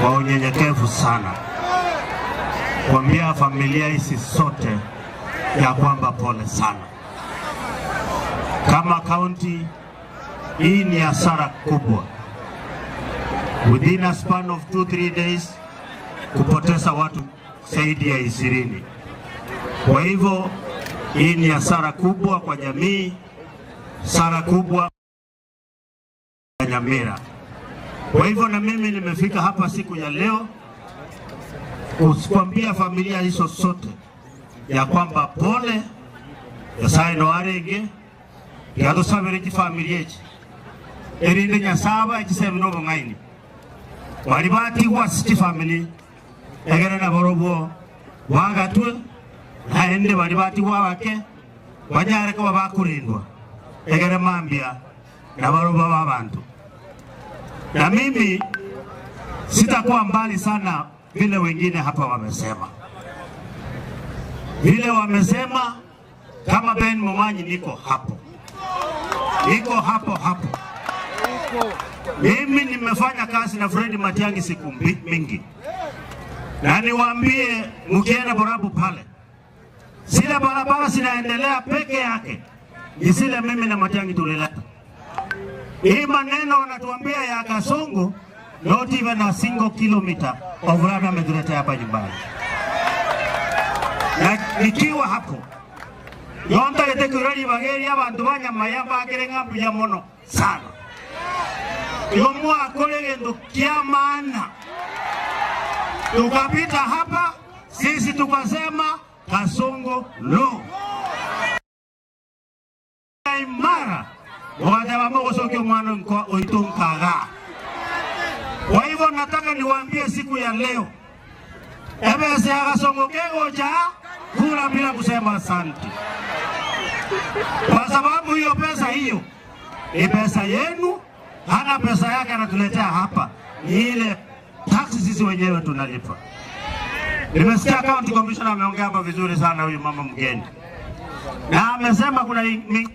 Kwa unyenyekevu sana kuambia familia hizi sote ya kwamba pole sana. Kama kaunti hii ni hasara kubwa, within a span of 2 3 days kupoteza watu zaidi ya 20. Kwa hivyo hii ni hasara kubwa kwa jamii, hasara kubwa ya Nyamira. Kwa hivyo na mimi nimefika hapa siku ya leo kuambia familia hizo zote ya kwamba pole, Nyasaye no arenge tigatusabere chifamilia echi erinde Nyasaye abae chisemi na obong'aini baria batigwa ase chifamili egere nabarobwo bagatwe naende baria batigwa abake banyare koba bakorendwa egere mambia nabarobwo babe abanto. Na mimi sitakuwa mbali sana vile wengine hapa wamesema, vile wamesema kama Ben Momanyi niko hapo, niko hapo hapo. Mimi nimefanya kazi na Fred Matiang'i siku mingi, na niwaambie, mkienda Borabu pale, zile barabara zinaendelea peke yake ni zile mimi na Matiang'i tulileta. Hii maneno wanatuambia ya Kasongo, not even a single kilometer of road ametuletea hapa nyumbani. Na nikiwa hapo yontagete kwira ribaga abantu ba Nyamaya mbakere ng'a mbuya mono sana. Igo mwakora egento kia maana, tukapita hapa sisi tukasema Kasongo no imara mogateba mogosokia omwana oito nkaga. Kwa hivyo nataka niwaambie siku ya leo, ebese ya Kasongo kegocha kula bila kusema asante, kwa sababu hiyo pesa hiyo ni pesa yenu, hana pesa yake anatuletea hapa, ni ile tax sisi wenyewe tunalipa. Nimesikia county commissioner ameongea hapa vizuri sana, huyu mama mgeni, na amesema kuna mingine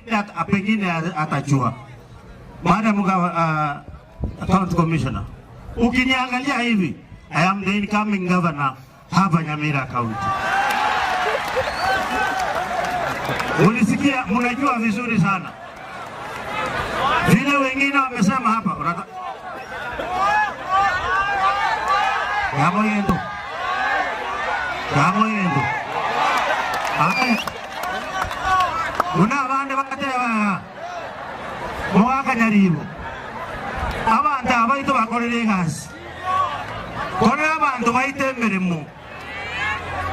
pengine atajua. Madam county commissioner, ukiniangalia hivi, I am the incoming governor hapa Nyamira County. Ulisikia, mnajua vizuri sana vile wengine wamesema hapa. Unata... Yamo yendo. Yamo yendo. Aya. Una abande bateba mwakanyaribo abantu abaito bakorere egasi korera abantu baite emeremo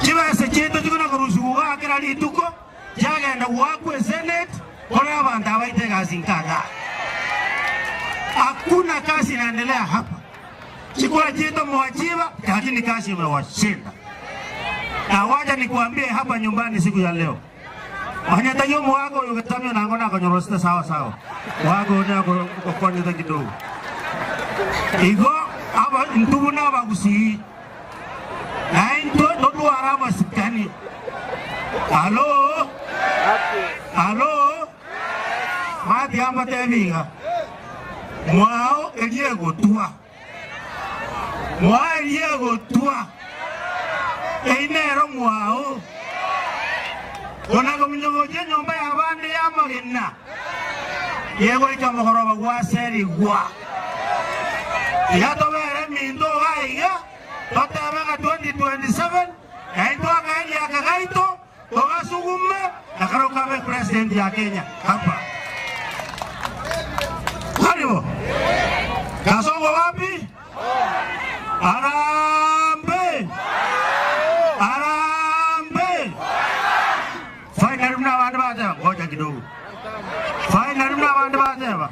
chibese chinto chikona korusiwa gwakera rituko chiagenda gwakwa esenate korera abantu abaite egasi nkaga. Hakuna kazi inaendelea hapa. Chikula chito mwachiva, lakini kazi imewashinda. Na wacha nikuambie hapa nyumbani siku ya leo. Onyeta mwako yugetamio nango na konyorosita sawa sawa. Wako ne kokonyeta kidogo. Igo aba ntubu na bagusi. Na into todwara masikani. Halo? Halo? Mati amba tebiga. Mwao erie gotua. Mwao erie gotua. Einero mwao. Ona gominyogochia nyomba ya abande ya amagena. Yegoika mogoroba gwaserigwa. Iga tobere minto iga iga, totebega 2027, naintwe akaeria aka gaito, togasugume, ekero kabe president ya Kenya hapa. Karibu. Kasongo wapi? Harambee! Harambee! Finally mna abandu bateba, ngoja kidogo. Finally mna abandu bateba.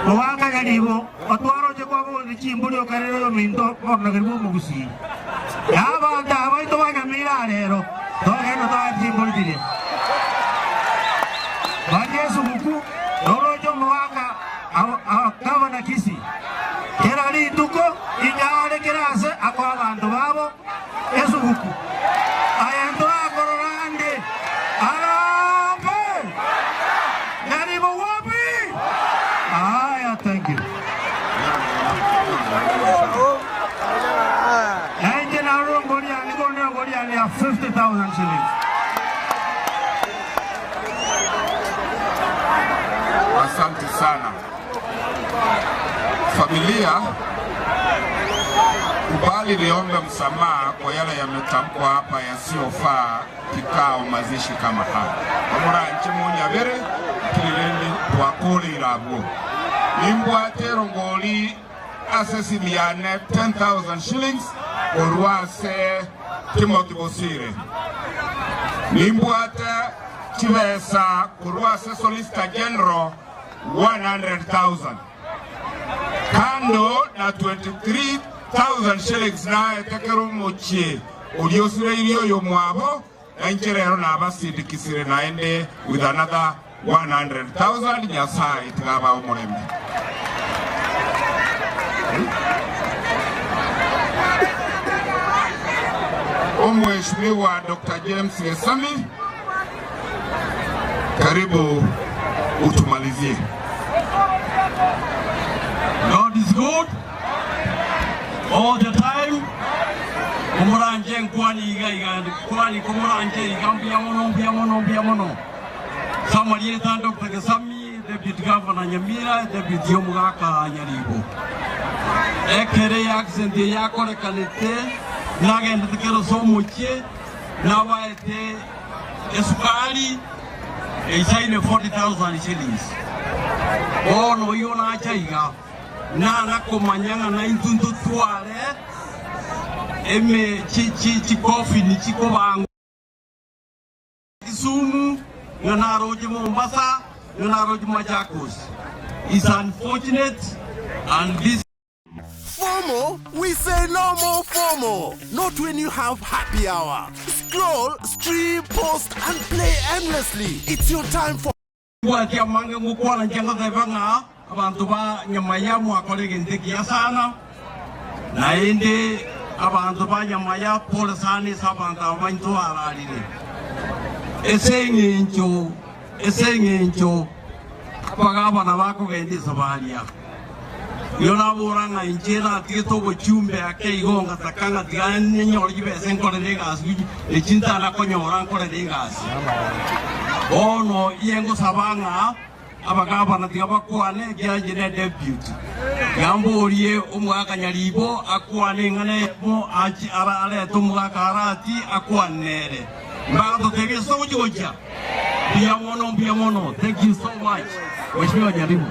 Owakanyaribo otwaroche kwabo chimburi okarere ominto bono omogusi. Abantu abaito banyamira rero togenda toa chimburi chiria. Baje subuku noroche omowaka gavana Kisii. Kera rituko inyare kerase akoa abanto babo esubuku. Aya ntwakorora ande. Harambee! Nyaribo wapi? Haya, thank you. 50,000 shillings. Asante sana familia. Kubali niombe msamaha kwa yale yametamkwa hapa yasiyofaa kikao mazishi kama haya. Omoranche monyabere lakini rende twakoreire abwo. Nimbwate erongori ase esimi yane 10,000 shillings korwa ase Timothy Bosire. Nimbwate chibesa korwa ase Solicitor General 100,000. Kando na 23,000 shillings naete kera omochie oria osireirie oyomwabo, na inche rero nabasindikisire naende with another 100,000. Nyasae tiga abae omorembe. Omweshimiwa Doctor James Gesami, karibu utumalizie. God is good all the time. Komoranche nkwani iga iga nkwani komoranche iga mbuya mono mbuya mono mbuya mono. Samarieta Dr. Gesami, Deputy Governor Nyamira, Deputy Omogaka Nyaribo. Ekere accident eye yakorekanete nagendete kero ase omochie nabaete esukari eisaine 40,000 shillings. Bono oyo nacha iga nana komanya ng'a naintwe ntotware eme chikofini chikobangwa Kisumu, ng'a naroche Mombasa, ng'a naroche Machakos. It's unfortunate and this FOMO? We say no more FOMO. Not when you have happy hour. Scroll, stream, post, and play endlessly. It's your time for Bwatia mange ngokwana nchengoteba ng'a abanto ba Nyamaya mwakore egento ekiya sana, naende abanto ba Nyamaya pole sana ase abanto aba baito bararire ase eng'encho ase eng'encho abagabana bakogenda esabaria. Nigo nabora ng'a inche natigete obochumbe ake igo ngataka ng'a tiga ninyore chibesa nkorere egasi echi ntana konyora nkorere egasi. Bono iye ngosaba ng'a abagabana tiga bakwane ekiagera inche ne deputy. Tiga mborie omogaka Nyaribo akwane eng'ana eyemo ache arete omogaka Arati akwane nere. Mpaka totebie ase togochi gochia. Mbuya mono, mbuya mono. Thank you so much. Mheshimiwa Nyaribo.